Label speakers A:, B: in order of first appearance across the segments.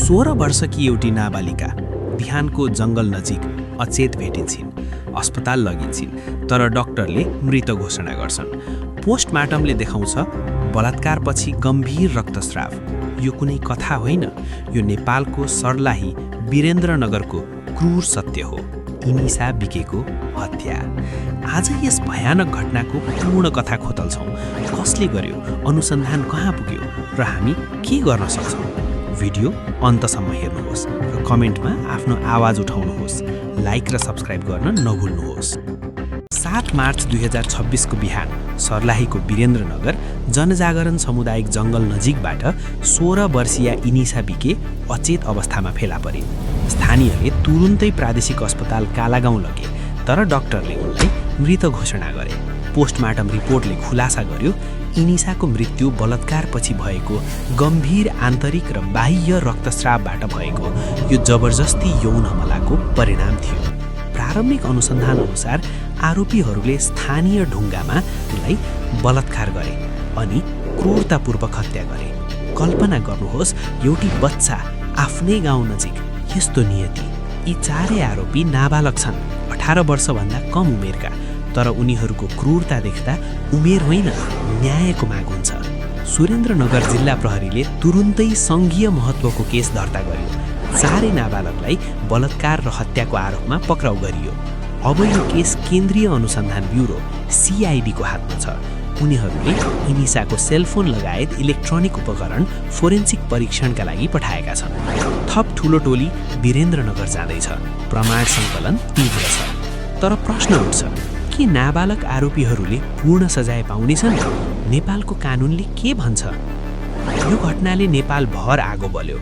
A: 16 वर्षकी एउटी नाबालिका बिहानको जङ्गल नजिक अचेत भेटिन्छन्। अस्पताल लगिन्छन् तर डाक्टरले मृत घोषणा गर्छन्। पोस्टमार्टमले देखाउँछ बलात्कारपछि गम्भीर रक्तस्राव। यो कुनै कथा होइन, यो नेपालको सर्लाही वीरेन्द्रनगरको क्रूर सत्य हो। इनिसा बिकेको हत्या। आज यस भयानक घटनाको पूर्ण कथा खोतल्छौँ। कसले गर्यो, अनुसन्धान कहाँ पुग्यो र हामी के गर्न सक्छौँ? भिडियो अन्तसम्म हेर्नुहोस् र कमेन्टमा आफ्नो आवाज उठाउनुहोस्। लाइक र सब्स्क्राइब गर्न नभुल्नुहोस्। 7 मार्च 2026 को बिहान सर्लाहीको वीरेन्द्रनगर जनजागरण सामुदायिक जङ्गल नजिकबाट 16 वर्षीय इनिसा बिके अचेत अवस्थामा फेला परे। स्थानीयले तुरुन्तै प्रादेशिक अस्पताल कालागाउँ लगे तर डाक्टरले उनलाई मृत घोषणा गरे। पोस्टमार्टम रिपोर्टले खुलासा गर्यो इनिसाको मृत्यु बलात्कारपछि भएको गम्भीर आन्तरिक र बाह्य रक्तस्रावबाट भएको यो जबरजस्ती यौन हमलाको परिणाम थियो। प्रारम्भिक अनुसन्धान अनुसार आरोपीहरूले स्थानीय ढुङ्गामा उनलाई बलात्कार गरे अनि क्रूरतापूर्वक हत्या गरे। कल्पना गर्नुहोस्, एउटी बच्चा आफ्नै गाउँ नजिक यस्तो नियति। यी चारै आरोपी नाबालक छन्, 18 वर्षभन्दा कम उमेरका, तर उनीहरूको क्रूरता देख्दा उमेर होइन न्यायको माग हुन्छ। सुरेन्द्रनगर जिल्ला प्रहरीले तुरुन्तै सङ्घीय महत्त्वको केस दर्ता गर्यो। चारै नाबालकलाई बलात्कार र हत्याको आरोपमा पक्राउ गरियो। अब यो केस केन्द्रीय अनुसन्धान ब्युरो CID को हातमा छ। उनीहरूले इनिसाको सेलफोन लगायत इलेक्ट्रोनिक उपकरण फोरेन्सिक परीक्षणका लागि पठाएका छन्। थप ठुलो टोली वीरेन्द्रनगर जाँदैछ। प्रमाण सङ्कलन तीव्र छ। तर प्रश्न उठ्छ, के नाबालक आरोपीहरूले पूर्ण सजाय पाउनेछन्? नेपालको कानुनले के भन्छ? यो घटनाले नेपाल भर आगो बल्यो।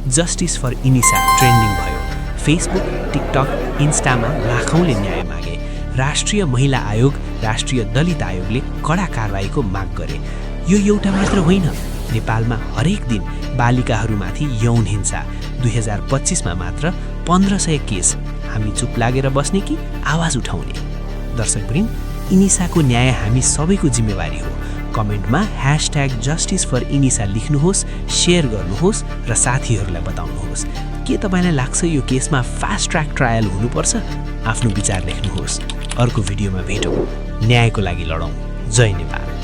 A: #JusticeForInisa ट्रेन्डिङ भयो। फेसबुक, टिकटक, इन्स्टामा लाखौँले न्याय मागे। राष्ट्रिय महिला आयोग, राष्ट्रिय दलित आयोगले कडा कारबाहीको माग गरे। यो एउटा मात्र होइन, नेपालमा हरेक दिन बालिकाहरूमाथि यौन हिंसा। 2025 मात्र 1500 केस। हामी चुप लागेर बस्ने कि आवाज उठाउने? दर्शकवृन्द, इनिसाको न्याय हामी सबैको जिम्मेवारी हो। कमेन्टमा #JusticeForInisa लेख्नुहोस्, सेयर गर्नुहोस् र साथीहरूलाई बताउनुहोस्। के तपाईँलाई लाग्छ यो केसमा फास्ट ट्र्याक ट्रायल हुनुपर्छ? आफ्नो विचार लेख्नुहोस्। अर्को भिडियोमा भेटौँ। न्यायको लागि लडौँ। जय नेपाल।